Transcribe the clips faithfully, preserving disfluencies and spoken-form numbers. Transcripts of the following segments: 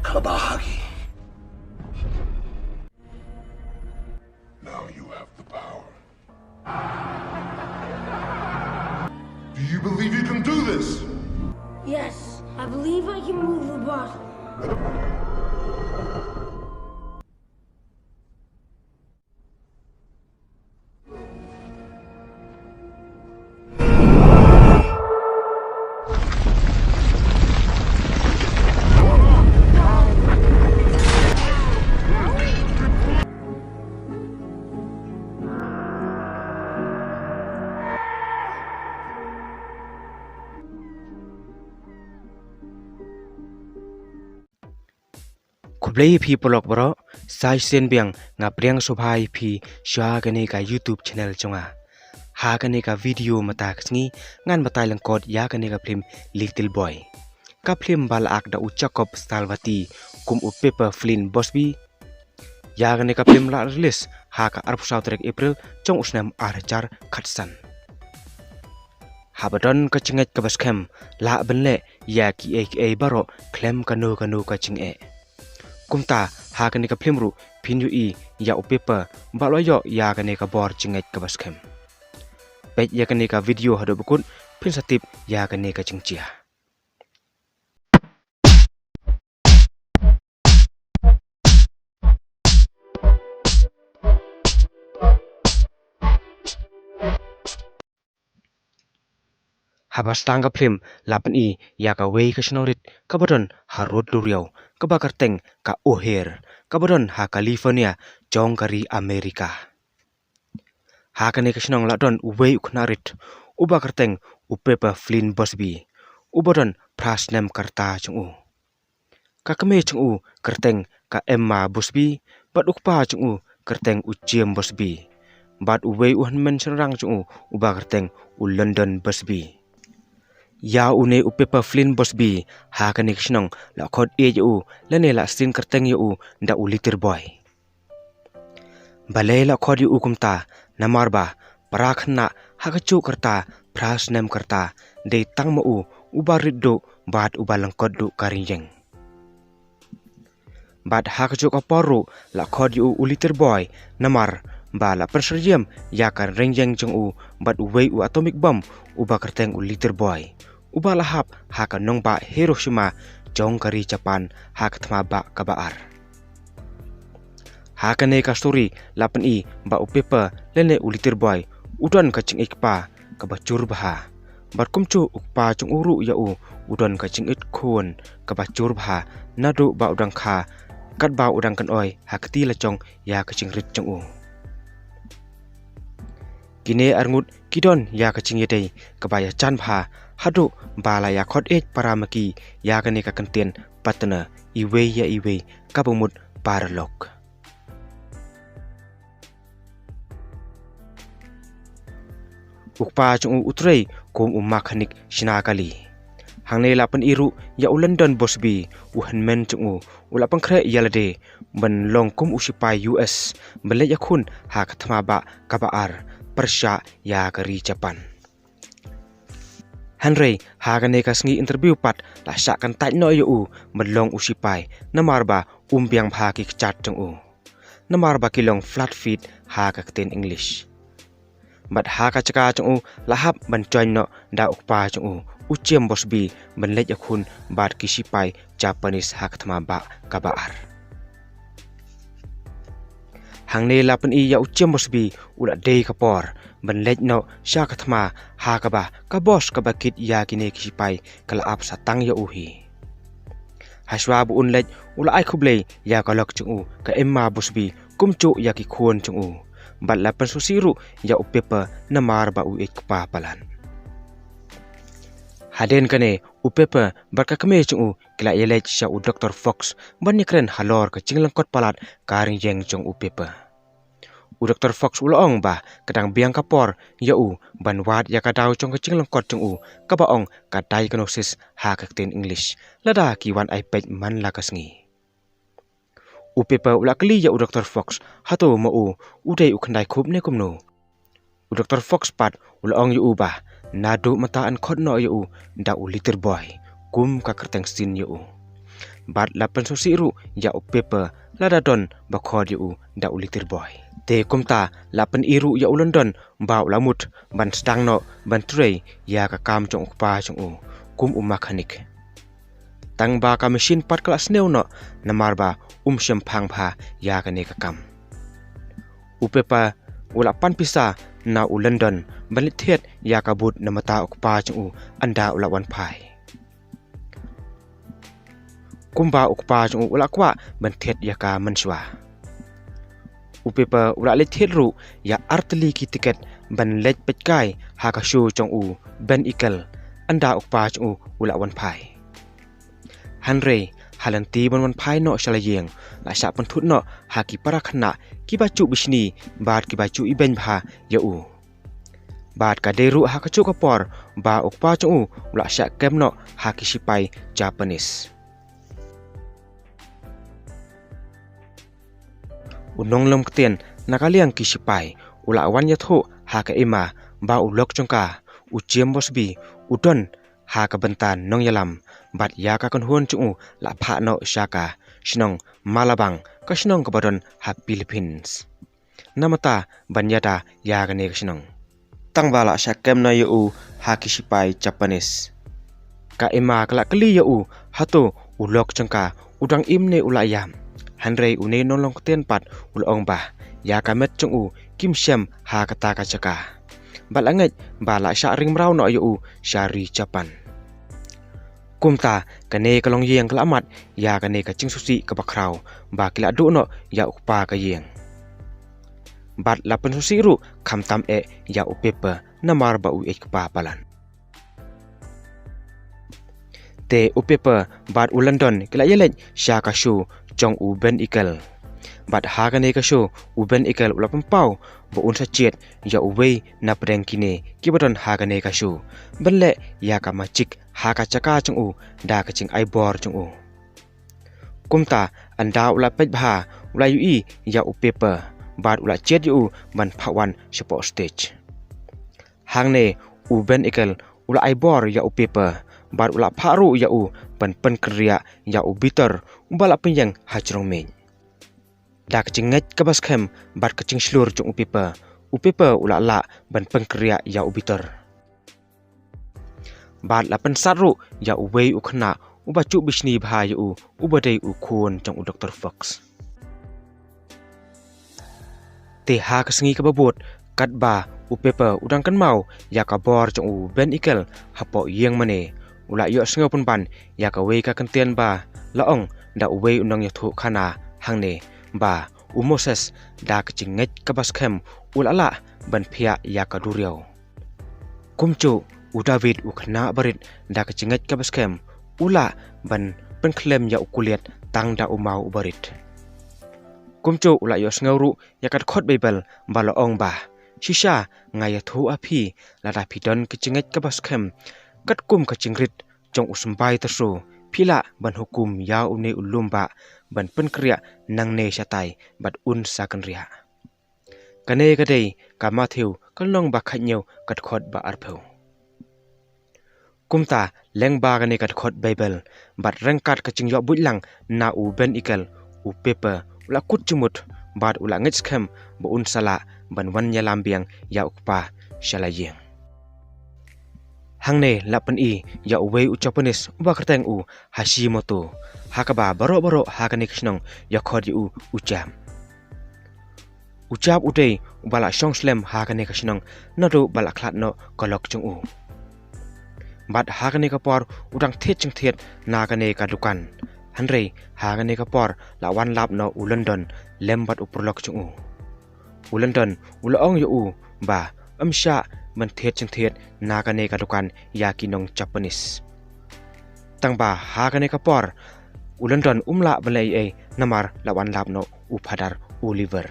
Kabahagi. Now you have the power. Do you believe you can do this? Yes, I believe I can move the bottle. Khublei ïa phi paralok baroh, sa shisien biang nga pdiang sngewbha ïa phi sha kane ka YouTube channel jong nga. Ha kane ka video mynta ka sngi ngan batai lyngkot ïa kane ka phlim Little Boy. Ka phlim ba la act da u Jacob Stallworthy kum u Pepper Flynn Busby. Ïa kane ka phlim la release ha ka arphew saw tarik April jong u snem ar hajar khatsan. Haba don ka jingngeit kaba skhem, lah ban leh ïa kiei kiei baroh khlem kano kano ka jingeh. Kumta ha kane ka phlim ruh phin ïohi ïa u Pepper ba la ïoh ïa kane ka bor jingngeit kaba skhem. Peit ïa kane ka video haduh ba kut phin sa tip ïa kane ka jingjia. Haba sdang ka phlim la pyni ïa kawei ka shnong rit kaba don ha rud luriaw kaba kyrteng ka O'Hare, kaba don ha California jong ka ri Amerika. Ha kane ka shnong la don uwei u khynnah rit uba kyrteng u Pepper Flynn Busby, uba don phra snem ka rta jong u. Ka kmie jong u kyrteng ka Emma Busby, bad u kpa jong u kyrteng u James Busby, bad uwei u hynmen shynrang jong u uba kyrteng u London Busby. Ïa une u Pepper Flynn Busby ha kane ka shnong la khot ïeit ïa u lane la sien kyrteng ïa u da u Little Boy. Balei la khot ïa u kumta? Namar ba para khynnah ha kajuh ka rta, phra snem ka rta, dei tang ma u uba rit duh bad uba lyngkot duh ka ri ïeng. Bad ha kajuh ka por ruh la khot ïa u u Little Boy, namar ba la pynsyriem ïa ka ri ïeng jong u bad uwei u atomic bomb uba kyrteng u Little Boy, uba la hap ha ka nongbah Hiroshima jong ka ri Japan ha ka thma bah kaba ar. Ha kane ka story la pyni ba u Pepper lane u Little Boy u don ka jingïeit kpa kaba jur bha. Bad kumjuh u kpa jong u ruh ïa u u don ka jingïeit khun kaba jur bha, naduh ba u dang kha katba u dang kynoi ha kti la jong ïa ka jingrit jong u. Kine arngut ki don ïa ka jingïadei kaba ïajan bha haduh ba la ïa khot ïeit para ma ki ïa kane ka kyntien partner iwei ïa iwei kaba mut paralok. U kpa jong u u trei kum u makhanik shna kali. Hangne la pyni ruh ïa u London Busby, u hynmen jong u, u la pynkhreh ïa lade ban long kum u sipai U S ban leit ïakhun ha ka thma bah kaba ar pyrshah ïa ka ri Japan. Hynrei ha kane ka sngi interview pat la shah kyntait noh ïa u ban long u sipai, namar ba um biang bha ki kjat jong u, namar ba ki long flat feet ha ka ktien English. Bad ha ka jaka jong u la hap ban join noh da u kpa jong u, u James Busby, ban leit ïakhun bad ki sipai Japanese ha ka thma bah kaba ar. Hangne la pyni ïa u James Busby u la dei ka por ban leit noh sha ka thma ha kaba ka bos kaba kit ïa kine ki sipai ka la ap sa tang ïa u hi. Hashwa ba un leit u la ai khublei ïa ka lok jong u ka Emma Busby kumjuh ïa ki khun jong u. Bad la pynsngewsih ruh ïa u Pepper namar ba u ïeit kpa palat. Hadien kane u Pepper bad ka kmie jong u ki la ïaleit sha u Doktor Fox ban ïakren halor ka jinglyngkot palat ka ri ïeng jong u Pepper. U Doktor Fox u la ong ba ka dang biang ka por ïa u ban wad ïa ka daw jong ka jinglyngkot jong u kaba ong ka diagnosis ha ka ktien English, lada ki wan ai peit man la ka sngi. U Pepper u la kylli ïa u Doktor Fox, hato ma u u dei u khyndai khup ne kumno? U Doktor Fox pat u la ong ïa u ba naduh mynta yn khot noh ïa u da u Little Boy, kum ka kyrteng sien ïa u. Bad la pynsngewsih ruh ïa u Pepper lada don ba khot ïa u da u litir boy. Te kumta la pyni ruh ïa u London ba u la mut ban sdang noh ban trei ïa ka kam jong u kpa jong u kum u mechanic. Tang ba ka machine pat ka la sniew noh namar ba um shym phang bha ïa kane ka kam. U Pepper u la pan pisa na u London ban leit thied ïa ka boot na bynta u kpa jong u ynda u la wan phai. Kumba u kpa jong u u la kwah ban thied ïa ka mynshuwa. U Pepper u la leit thied ruh ïa artylli ki tiket ban leit peit kai ha ka show jong u Ben Ikel ynda u kpa jong u u la wan phai. Hynrei ha lynti ban wan phai noh sha la ïing la shah pynthut noh ha ki para khynnah kiba juh bishni bad kiba juh ibeiñ bha ïa u. Bad ka dei ruh ha kajuh ka por ba u kpa jong u u la shah kem noh ha ki sipai Japanese. U nonglong ktien na ka liang ki sipai u la wan ïathuh ha ka Emma ba u lok jong ka u James Bosby u don ha ka bynta nongïalam bad ïa ka kynhun jong u la phah noh sha ka shnong Malabang, ka shnong kaba don ha Philippines. Na bynta ban ïada ïa kane ka shnong. Tang ba la shah kem noh ïa u ha ki sipai Japanese. Ka Emma ka la kylli ïa u hato u lok jong ka u dang im ne u la ïap. Hynrei une u nonglong ktien pat u la ong ba ïa ka met jong u kim shem ha kata ka jaka. Bad la ngeit ba la shah ring mraw noh ïa u sha ri Japan. Kumta kane ka longïing ka la mad ïa kane ka jingsngewsih kaba khraw ba ki la duh noh ïa u kpa ka ïing. Bad la pynsngewsih ruh khamtam eh ïa u Pepper namar ba u ïeit kpa palat. Te u Pepper bad u London ki la ïaleit sha ka show jong u Ben Ikel. Bad ha kane ka show u Ben Ikel u la pynpaw ba un sa jied ïa uwei na pdeng kine kiba don ha kane ka show ban leh ïa ka magic ha ka jaka jong u da ka jingai bor jong u. Kumta ynda u la peit bha u la ïohi ïa u Pepper bad u la jied ïa u ban phah wan shapoh stage. Hangne u Ben Ikel u la ai bor ïa u Pepper bad u la phah ruh ïa u ban pynkynriah ïa u Bitter uba la pynïeng ha jrong miej. Da ka jingngeit kaba skhem bad ka jingshlur jong u Pepper, u Pepper u la lah ban pynkynriah ïa u Bitter. Bad la pynsat ruh ïa uwei u khynnah uba juh bishni bha ïa u uba dei u khun jong u Doktor Fox. Te ha ka sngi kaba bud katba u Pepper u dang kynmaw ïa ka bor jong u Ben Ikel hapoh ïing mane u la ïohsngew pynban ïa kawei ka kyntien ba la ong da uwei u nongïathuhkhana hangne ba u Moses da ka jingngeit kaba skhem u la lah ban phiah ïa ka duriaw. Kumjuh u David u khynnah barit da ka jingngeit kaba skhem u lah ban pynkhlem ïa u Goliath tang da u maw u barit. Kumjuh u la ïohsngew ruh ïa ka dkhot Baibl ba la ong ba, shisha nga ïathuh ha phi, lada phi don ka jingngeit kaba skhem katkum ka jingrit jong u symbai tasu, phi lah ban hukum ïa une u lum ba ban pynkynriah nangne shatai bad un sa kynriah. Kane ka dei ka Matthew ka lynnong ba khathynñiew ka dkhot ba arphew. Kumta lyngba kane ka dkhot Baibl bad ryngkat ka jingïoh buit lang na u Ben Ikel, u Pepper u la kut jingmut bad u la ngeit skhem ba un sa lah ban wan ïalam biang ïa u kpa sha la ïing. Hangne la pyni ïa uwei u Japanese uba kyrteng u Hashimoto ha kaba baroh baroh ha kane ka shnong ïa khot ïa u u Jap. U Jap u dei uba la shong slem ha kane ka shnong naduh ba la khlad noh ka lok jong u. Bad ha kane ka por u dang thied jingthied na kane ka dukan. Hynrei ha kane ka por la wan lap noh u London lem bad u paralok jong u. U London u la ong ïa u ba ym shah ban thied jingthied na kane ka dukan ïa ki nong Japanese. Tang ba ha kane ka por u London um lah ban leh ei ei namar la wan lap noh u Phadar Oliver.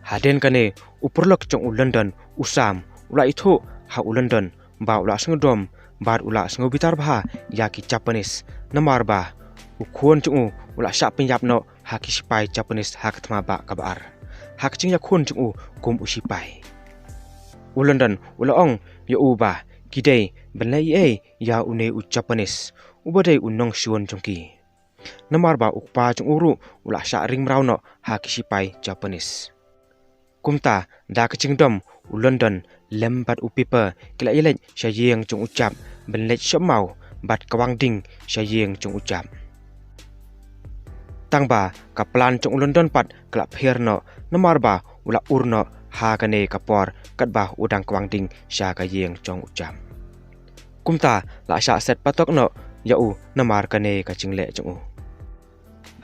Hadien kane u paralok jong u London u Sam u la ïathuh ha u London ba u la sngewdom bad u la sngewbitar bha ïa ki Japanese namar ba u khun jong u u la shah pynïap noh ha ki sipai Japanese ha ka thma ba kaba ar ha ka jingïakhun jong u kum u sipai. U London u la ong ïa u ba ki dei ban leh ei ei ïa une u Japanese uba dei u nongshun jong ki. Namar ba u kpa jong u ruh u la shah ring mraw noh ha ki sipai Japanese. Kumta da ka jingdom u London lem bad u Pepper ki la ïaleit sha ïing jong u Jap ban leit shopmaw bad kawang ding sha ïing jong u Jap. Tang ba ka plan jong u London pat ka la pher noh namar ba u la ur noh ha kane ka por katba u dang kawang ding sha ka ïing jong u Jap. Kumta la shah set patok noh ïa u namar kane ka jingleh jong u.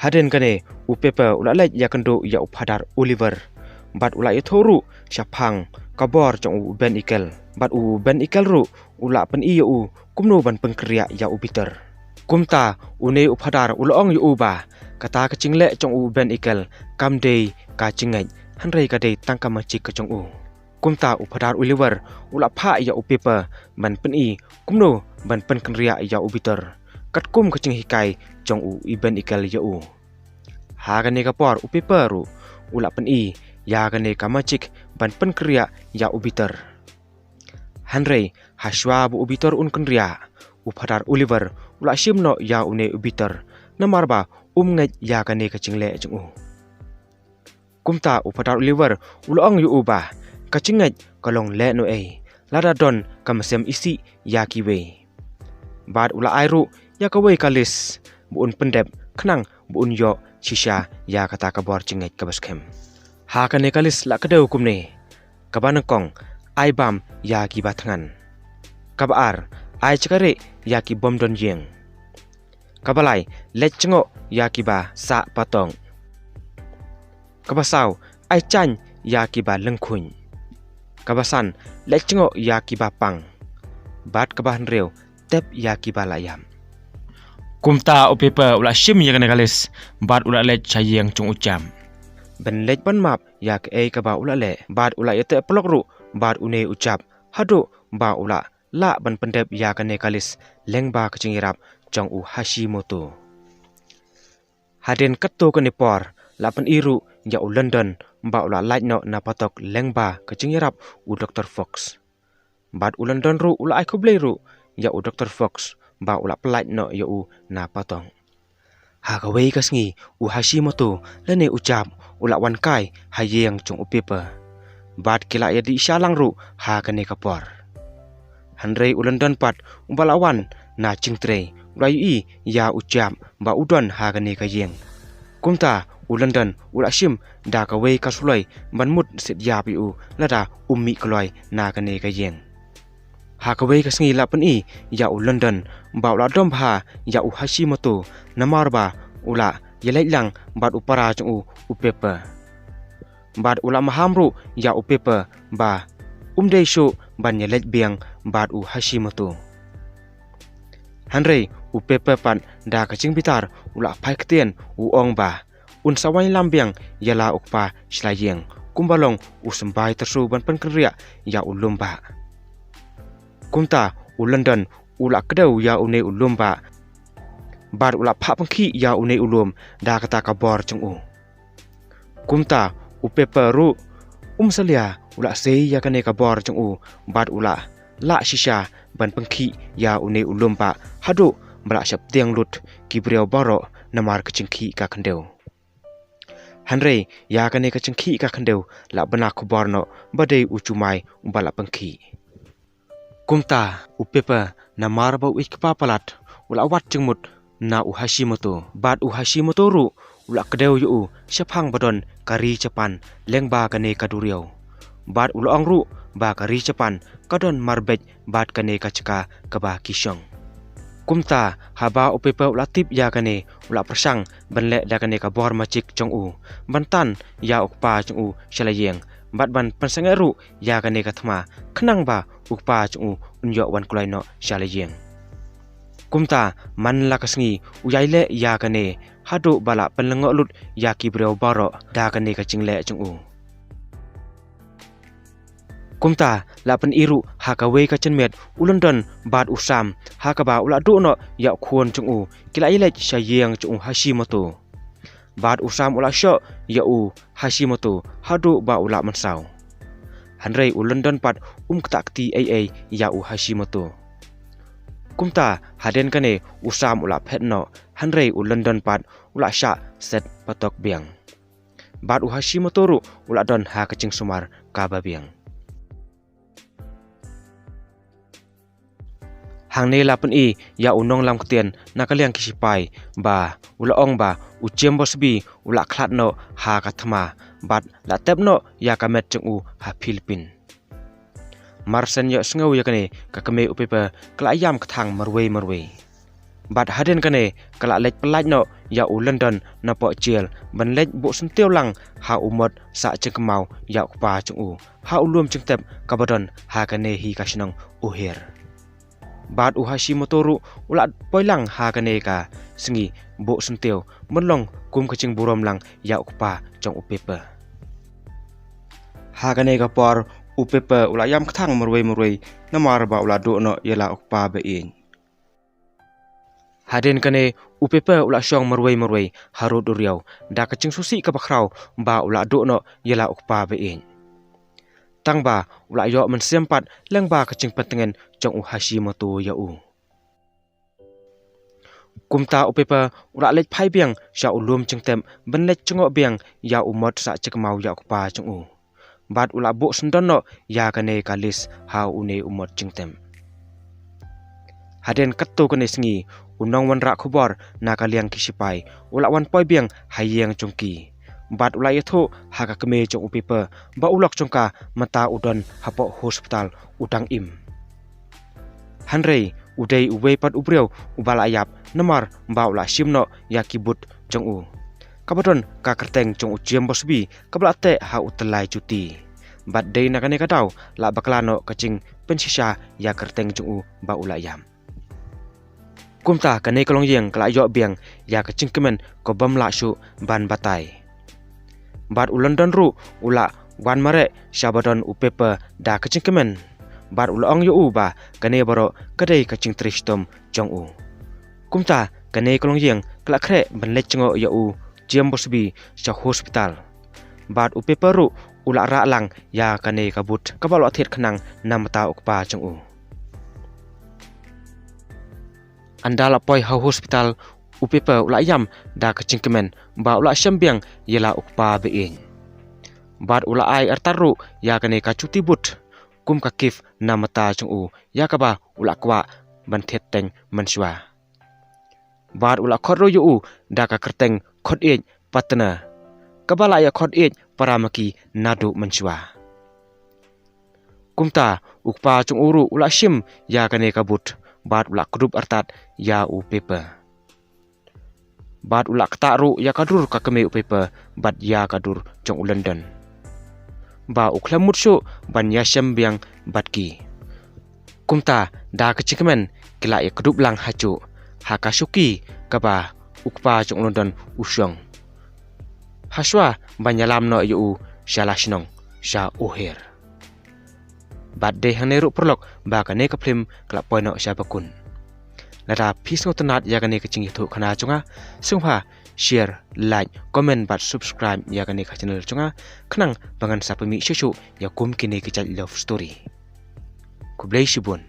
Hadien kane u Pepper u la leit ïakynduh ïa u Phadar Oliver. Bad u la ïathuh ruh shaphang ka bor jong u Ben Ikel. Bad u Ben Ikel ruh u la pyni ïa u kumno ban pynkynriah ïa u Bitter. Kumta une u Phadar u la ong ïa u ba kata ka jingleh jong u Ben Ikel kam dei ka jingngeit, hynrei ka dei tang ka magic ka jong u. Kumta u Phadar Oliver u la phah ïa u Pepper ban pyni kumno ban pynkynriah ïa u Bitter katkum ka jinghikai jong u Ben Ikel ïa u. Ha kane ka por u Pepper ruh u la pyni ïa kane ka magic ban pynkynriah ïa u Bitter. Hynrei hashwa ba u Bitter un kynriah, u Phadar Oliver u la shim noh ïa une u Bitter namar ba um ngeit ïa kane ka jingleh jong u. Kumta u Phadar Oliver u la ong ïa u ba ka jingngeit ka long lehnohei lada don ka mynsiem isih ïa kiwei. Bad u la ai ruh ïa kawei ka list ba un pyndep khnang ba un ïoh shisha ïa kata ka bor jingngeit kaba skhem. Ha kane ka list la kdew kumne: kaba nyngkong, ai bam ïa kiba thngan. Kaba ar, ai jakarieh ïa ki bym don ïing. Kaba lai, leit jngoh ïa kiba sah patong. Kaba saw, ai jaiñ ïa kiba lyngkhuiñ. Kaba san, leit jngoh ïa kiba pang. Bad kaba hynriew, tep ïa kiba la ïap. Kumta u Pepper u la shim ïa kane ka list bad u la leit sha ïing jong u Jap ban leit ban map ïa kaei kaba u la leh. Bad u la ïateh paralok ruh bad une u Jap haduh ba u la lah ban pyndep ïa kane ka list lyngba ka jingïarap jong u Hashimoto. Hadien katto katne por la pyni ruh ïa u London ba u la lait noh na patok lyngba ka jingïarap u Doktor Fox. Bad u London ruh u la ai khublei ruh ïa u Doktor Fox ba u la pyllait noh ïa u na patok. Ha kawei ka sngi u Hashimoto lane u Jap u la wan kai ha ïing jong u Pepper. Bad ki la ïadih sha lang ruh ha kane ka por. Hynrei u London pat uba la wan na jingtrei u la ïohi ïa u Jap ba u don ha kane ka ïing. Kumta u London u la shim da kawei ka suloi ban mut siat ïap ïa u lada um mih kloi na kane ka ïing. Ha kawei ka sngi la pyni ïa u London ba u la dom bha ïa u Hashimoto namar ba u la ïaleit lang bad u para jong u u Pepper. Bad u la maham ruh ïa u Pepper ba um dei shuh ban ïaleit biang bad u Hashimoto. Hynrei u Pepper pat da ka jingbitar u la phai ktien, u ong ba un sa wan ïalam biang ïa la u kpa sha la ïing kumba long u symbai tyrso ban pynkynriah ïa u lum bah. Kumta u London u la kdew ïa une u lum bah bad u la phah pynkhih ïa une u lum da kata ka bor jong u. Kumta u Pepper ruh um salia, u la sei ïa kane ka bor jong u bad u la lah shisha ban pynkhih ïa une u lum bah haduh ba la sheptieng lut ki briew baroh namar ka jingkhih ka khyndew. Hynrei ïa kane ka jingkhih ka khyndew la bna khubor noh ba dei u Jumai uba la pynkhih. Kumta u Pepper namar ba u ïeit kpa palat u la wad jingmut na u Hashimoto bad u Hashimoto ruh u la kdew ïa u shaphang ba don ka ri Japan lyngba kane ka duriaw. Bad u la ong ruh ba ka ri Japan ka don marbet bad kane ka jaka kaba ki shong. Kumta haba u Pepper u la tip ïa kane u la pyrshang ban leh da kane ka bor magic jong u ban tan ïa u kpa jong u sha la ïing bad ban pynsangeh ruh ïa kane ka thma khnang ba u kpa jong u un ïoh wan kloi noh sha la ïing. Kumta man la ka sngi u ïai leh ïa kane haduh ba la pynlyngngoh lut ïa ki briew baroh da kane ka jingleh jong u. Kumta la pyni ruh ha kawei ka janmiet u London bad u Sam ha kaba u la duh noh ïa u khun jong u, ki la ïaleit sha ïing jong u Hashimoto. Bad u Sam u la shoh ïa u Hashimoto haduh ba u la mynsaw. Hynrei u London pat um kta kti ei ei ïa u Hashimoto. Kumta hadien kane u Sam u la phet noh, hynrei u London pat u la shah set patok biang. Bad u Hashimoto ruh u la don ha ka jingsumar kaba biang. Hangne la pyni ïa u nonglam ktien na ka liang ki sipai ba u la ong ba u James Bosby u la khlad noh ha ka thma bad la tep noh ïa ka met jong u ha Philippines. Mar shen ïohsngew ïa kane, ka kmie u Pepper ka la ïam kthang marwei marwei. Bad hadien kane ka la leit pyllait noh ïa u London napoh jail ban leit buh syntiew lang ha u mot sah jingkynmaw ïa u kpa jong u ha u lum jingtep kaba don ha kane hi ka shnong Ohier. Bad u Hashimoto ruh u la poi lang ha kane ka sngi buh syntiew ban long kum ka jingburom lang ïa u kpa jong u Pepper. Ha kane ka por u Pepper u la ïam kthang marwei marwei namar ba u la duh noh ïa la u kpa ba ïeit. Hadien kane u Pepper u la shong marwei marwei harud u riaw da ka jingsngewsih kaba khraw ba u la duh noh ïa la u kpa ba ïeit. Tang ba u la ïoh mynsiem pat lyngba ka jingpyntngen jong u Hashimoto ïa u. Kumta u Pepper u la leit phai biang sha u lum jingtep ban leit jngoh biang ïa u mot sah jingkynmaw ïa u kpa jong u. Bad u la buh syndon noh ïa kane ka list ha une u mot jingtep. Hadien katto katne sngi u nongwanrah khubor na ka liang ki sipai u la wan poi biang ha ïing jong ki. Bad u la ïathuh ha ka kmie jong u Pepper ba u lok jong ka mynta u don hapoh hospital u dang im. Hynrei u dei uwei pat u briew uba la ïap namar ba u la shim noh ïa ki boot jong u kaba don ka kyrteng jong u James Bosby kaba la teh ha u tyllai juti. Bad dei na kane ka daw la bakla noh ka jingpynshisha ïa ka kyrteng jong u ba u la ïam. Kumta kane ka longïing ka la ïoh biang ïa ka jingkmen ka bym lah shuh ban batai. Bad u London ruh u la wan mareh sha ba don u Pepper da ka jingkmen. Bad u la ong ïa u ba kane baroh ka dei ka jingtrei shitom jong u. Kumta kane ka longïing ka la khreh ban leit jngoh ïa u James Bosby sha hospital. Bad u Pepper ruh u la rah lang ïa kane ka boot kaba u la thied khnang na bynta u kpa jong u. Ynda la poi ha hospital u Pepper u la ïam da ka jingkmen ba u la shem biang ïa la u kpa ba ïeit. Bad u la ai artat ruh ïa kane ka juti boot kum ka gift na bynta jong u ïa kaba u la kwah ban thied teng mynshuwa. Bad u la khot ruh ïa u da ka kyrteng khot ïeit partner kaba la ïa khot ïeit para ma ki naduh mynshuwa. Kumta u kpa jong u ruh u la shim ïa kane ka boot bad u la kdup artat ïa u Pepper. Bad u la ktah ruh ïa ka dur ka kmie u Pepper bad ïa ka dur jong u London ba u khlem mut shuh ban ïashem biang bad ki. Kumta da ka jingkmen ki la ïa kdup lang hajuh ha ka shuki kaba u kpa jong u London u shong. Hashwa ban ïalam noh ïa u sha la shnong sha Ohier. Bad dei hangne ruh paralok ba kane ka phlim ka la poi noh sha bakut. Lada phi sngewtynnad ïa kane ka jingïathuh khana jong nga, sngewbha share, like, comment bad subscribe ïa kane ka channel jong nga khnang ba ngan sa pynmih shuh shuh ïa kum kine ki jait love story. Khublei shibun.